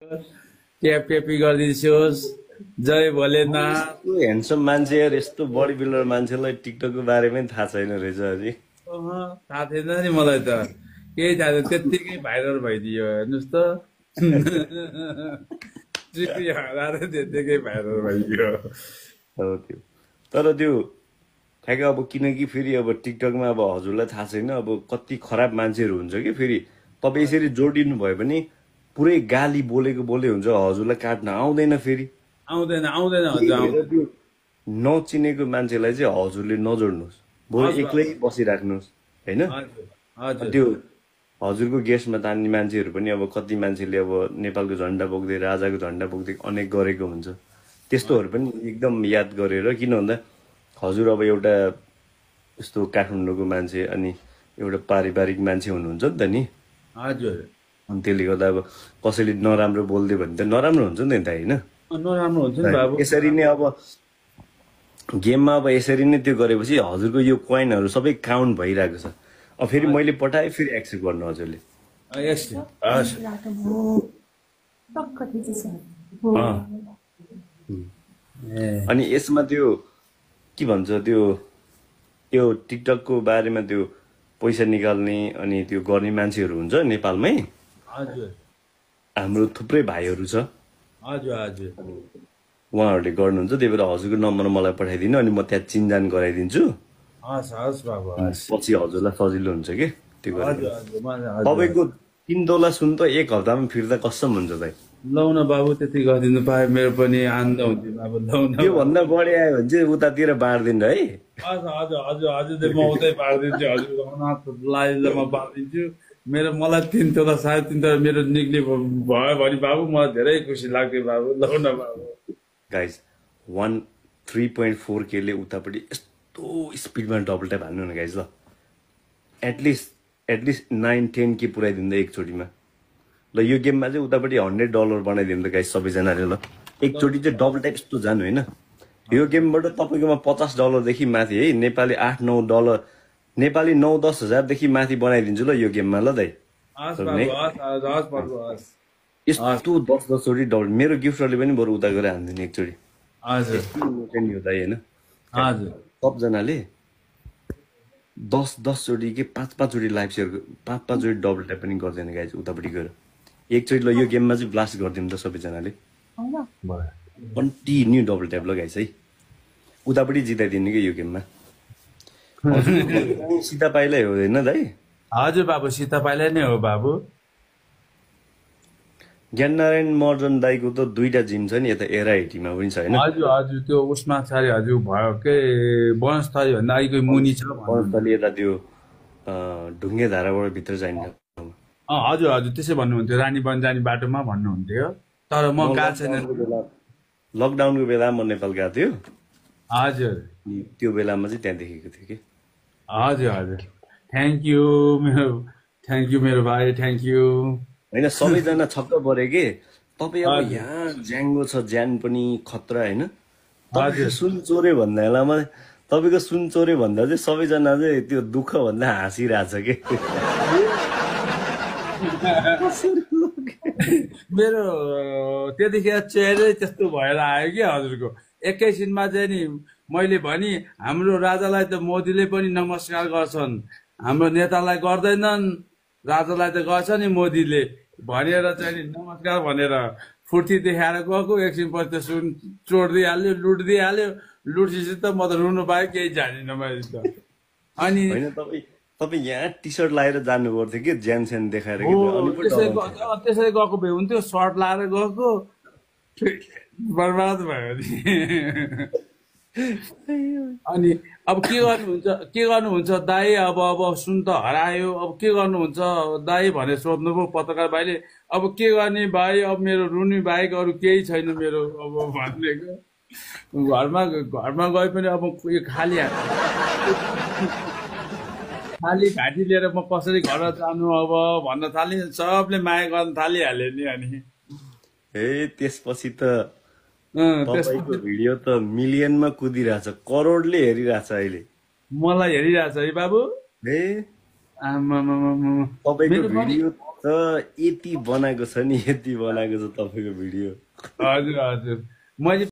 Tap ट्यापी गरिदिनुहोस्। जय Bholenath. Handsome मान्छे यार, यस्तो बडी बिल्डर मान्छेलाई टिकटकको बारेमै थाहा छैन रहेछ अझै। थाहा थिएन नि मलाई त, केही थाहा थिएन, त्यत्तिकै भाइरल भइदियो हेर्नुहोस् त। चिठी हराएर त्यत्तिकै भाइरल भइदियो। त्यो तर त्यो ठ्याक्कै अब किनकि फेरि अब टिकटकमा अब हजुरलाई थाहा छैन अब कति खराब मान्छेहरू हुन्छ कि फेरि तपाईँ यसरी जोडिनु भयो भने पुरै गाली बोलेको बोले हुन्छ, हजुरलाई काट्न आउँदैन फेरि। आउँदैन हजुर। त्यो नचिनेको मान्छेलाई चाहिँ हजुरले नजोड्नुहोस्, बरु एक्लै बसिराख्नुहोस् होइन। त्यो हजुरको गेस्टमा तान्ने मान्छेहरू पनि अब कति मान्छेले अब नेपालको झन्डा बोक्दै राजाको झन्डा बोक्दै अनेक गरेको हुन्छ, त्यस्तोहरू पनि एकदम याद गरेर। किन भन्दा हजुर अब एउटा यस्तो काठमाडौँको मान्छे अनि एउटा पारिवारिक मान्छे हुनुहुन्छ नि त नि। हजुर। अनि त्यसले गर्दा अब कसैले नराम्रो बोलिदियो भने त नराम्रो हुन्छ नि त होइन। नराम्रो हुन्छ नि बाबु। यसरी नै अब गेममा अब यसरी नै त्यो गरेपछि हजुरको यो कोइनहरू सबै काउन्ट भइरहेको छ। अब फेरि मैले पठाएँ, फेरि एक्सेप्ट गर्नु हजुरले। अनि यसमा त्यो के भन्छ त्यो टिकटकको बारेमा त्यो पैसा निकाल्ने अनि त्यो गर्ने मान्छेहरू हुन्छ नेपालमै। हजुर। हाम्रो थुप्रै भाइहरू छ। हजुर हजुर। उहाँहरूले गर्नुहुन्छ, त्यही भएर हजुरको नम्बर मलाई पठाइदिनु, अनि म त्यहाँ चिनजान गराइदिन्छु। पछि हजुरलाई सजिलो हुन्छ कि त्यो गरेर। तपाईँको 3 तोला सुन त 1 हप्तामा फिर्ता कसम हुन्छ भाइ। लौ न बाबु, त्यति गरिदिनु पाए मेरो पनि आनन्द हुन्थ्यो बाबु। लौ न, त्योभन्दा बढी आयो भने चाहिँ उतातिर बाँडिदिनु है। हजुर हजुर हजुर, म उतै बाँडिदिन्छु हजुर, लाइजमा बाँडिदिन्छु। मलाई 3 तोला 3.5 तोला मेरो निक्ली भयो भने बाबु मलाई धेरै खुसी लाग्थ्यो बाबु। लौ न बाबु। गाइज 3.4 केले उतापट्टि यस्तो स्पिडमा डबल ट्याप हान्नु न गाइज। ल एटलिस्ट 9-10 के पुऱ्याइदिँदा एकचोटिमा। ल यो गेममा चाहिँ उतापट्टि $100 बनाइदिनु त गाइज सबैजनाले। ल एकचोटि चाहिँ डबल ट्याप यस्तो जानु होइन। यो गेमबाट तपाईँकोमा $50 माथि है, नेपाली $8-9, नेपाली 9-10 हजारदेखि माथि बनाइदिन्छु ल यो गेममा। ल दाइ यस्तो 10-10 चोटि डबल। मेरो गिफ्टरले पनि बरु उता गएर हान्दिने एकचोटि। होइन सबजनाले 10-10 चोटि कि 5-5 चोटि लाइभ सेयर, 5-5 चोटि डबल ट्याप पनि गर्दैन गाइज उतापट्टि गएर एकचोटि। ल यो गेममा चाहिँ ब्लास्ट गरिदिउँ त सबैजनाले, कन्टिन्यू डबल ट्याप ल गाइज है। उतापट्टि जिताइदिने कि यो गेममा। सीता पाइलै हो होइन दाइ? हजुर बाबु, सीता पाइलै नै हो बाबु। ज्ञाननारायण महर्जन दाईको त 2टा जिम छ नि यता एराइटीमा पनि छ होइन। हजुर हजुर, त्यो उसमा छ अरे हजुर, भयो के वनस्थली भन्दा अलिकति मुनि छ। वनस्थली यता त्यो ढुङ्गे धाराबाट भित्र जाने। हजुर हजुर, त्यसै भन्नुहुन्थ्यो, रानीवन जाने बाटोमा भन्नुहुन्थ्यो, तर म गएको छैन। लकडाउनको बेला म नेपाल गएको थियो। हजुर, त्यो बेलामा चाहिँ त्यहाँ देखेको थियो कि। हजुर हजुर, थ्याङ्क यू मेरो भाइ, थ्याङ्क यू। होइन सबैजना छक्क परे कि तपाईँ अब यहाँ ज्याङ्गो छ, ज्यान पनि खतरा होइन। सुन चोरे भन्दा बेलामा तपाईँको सुन चोरे भन्दा चाहिँ सबैजना चाहिँ त्यो दुःख भन्दा हाँसिरहेछ कि। मेरो त्यतिखेर चेहरै त्यस्तो भएर आयो कि हजुरको। एकैछिनमा चाहिँ नि मैले भनी हाम्रो राजालाई त मोदीले पनि नमस्कार गर्छन्, हाम्रो नेतालाई गर्दैनन्, राजालाई त गर्छ नि मोदीले भनेर चाहिँ नि नमस्कार भनेर फुर्ती देखाएर गएको। एकछिनपछि त सुन चोरिदिइहाल्यो, लुटिदिइहाल्यो। लुटेपछि त म त रुनु पाएँ, केही जानिनँ मैले त। अनि तपाईँ यहाँ टी सर्ट लगाएर जानु पर्थ्यो कि ज्यान स्यान देखाएर। त्यसरी गएको भए हुन्थ्यो, सर्ट लाएर गएको, बर्बाद भयो नि। अनि अब के गर्नुहुन्छ दाई? अब सुन त हरायो, अब के गर्नुहुन्छ दाई भनेर सोध्नुभयो पत्रकार भाइले। अब के गर्ने भाइ, अब मेरो रुनी बाहेक अरू केही छैन मेरो अब भनेको। घरमा गए पनि अब यो खाली घाँटी लिएर म कसरी घर जानु अब भन्न थालेँ। सबले माया गर्न थालिहाल्यो नि। अनि त्यसपछि त तपाईको भिडियो त मिलियनमा कुदिरहेछ, करोडले हेरिरहेछ अहिले। मलाई हेरिरहेछ है बाबु। तपाईँको भिडियो त यति बनाएको छ नि, यति बनाएको छ तपाईँको भिडियो। हजुर हजुर मैले